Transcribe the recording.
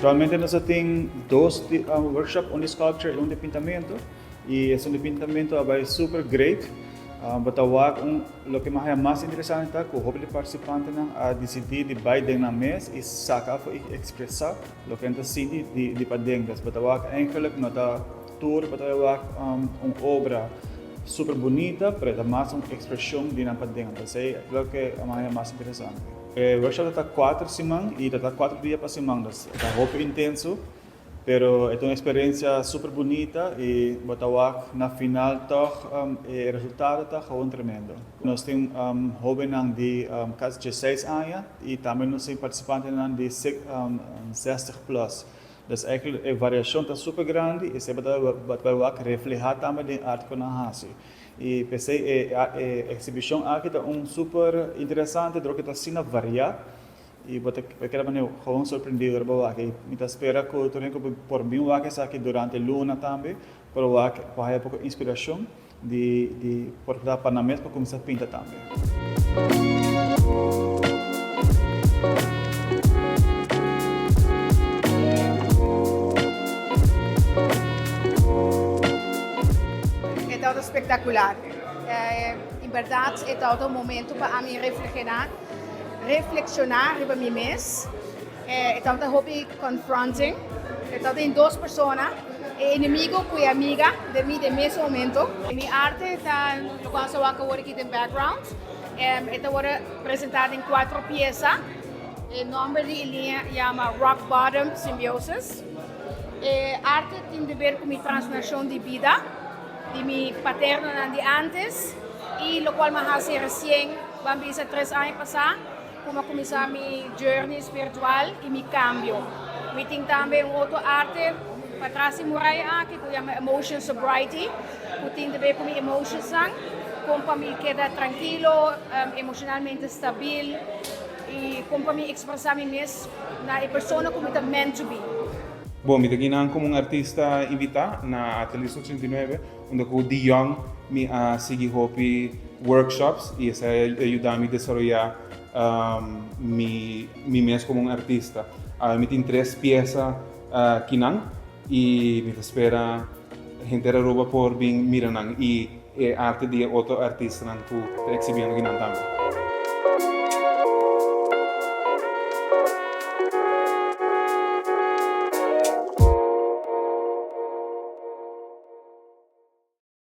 Actualmente nos tin dos workshop, un di sculpture y un di pintamento. Y esun di pintamento a bay super great. Bo ta wak un loke mi a haya mas interesante ta cu hopi di participantenan a dicidi di bay den nan mes y saca afo y expresa loke nan ta sinti di paden. Bo ta wak eigenlijk no ta tur bo ta bay wak un obra super bunita pero e ta mas un expresion di nan paden. Entonces esey loke mi a haya mas interesante. E workshop ta ta cuater siman y ta ta cuater dia pa siman dus e ta hopi intenso. Pero e ta un experiencia super bunita y bo ta wak na final toch e resultado ta gewoon tremendo. Nos tin hobennan di casi dieseis aña y tambe nos tin participantenan di zestig plus. Dus eigenlijk e variacion ta super grandi y esey bo ta bay wak refleha tambe den arte cu nan haci. Y p'esey e exhibicion aki ta un super interesante dor cu ta asina varia. I bo ta keda manera gewoon sorprendido ora bo wak. I mi ta spera ku tur hende ku por bin wak esaki durante luna tambe por wak por haya poko inspirashon di di por ta pa nan mes por kuminsá pinta tambe. E tabata spektakular. En bèrdat e tabata un momento pa ami reflekshoná. Reflexiona riba mi mes. E tabata hopi confronting. E tabata tin dos persona, e enemigo cu e amiga den mi den mes momento. Mi arte ta locual sa wak awor aki den background. E ta worde presenta den cuatro pieza. E nomber di e linea yama Rock Bottom Symbiosis. E arte tin de ber cu mi transformacion di bida, di mi paternonan di antes y locual mi a haci recien. Ban bisa tres aña pasá ku mi a kuminsá mi journey spiritual i mi kambio. Mi tin tambe un otro arte patras di muraya aki ku yama Emotion Sobriety ku tin te ber ku mi emotionsnan, kon pa mi keda trankilo, emoshonalmente stabil i kon pa mi ekspresá mi mes na e persona ku mi ta meant to be. Bon, mi ta kinan komo un artista invitá na Ateliers 89. Unda ku di yòn mi a sigui hopi workshops i esei a yuda mi desaroyá mi mi mes komo un artista. Awe mi tin tres piesa kinan i mi ta spera henter Aruba por bin mira nan i e arte di e otro artistanan ku ta eksibiendo kinan tambe.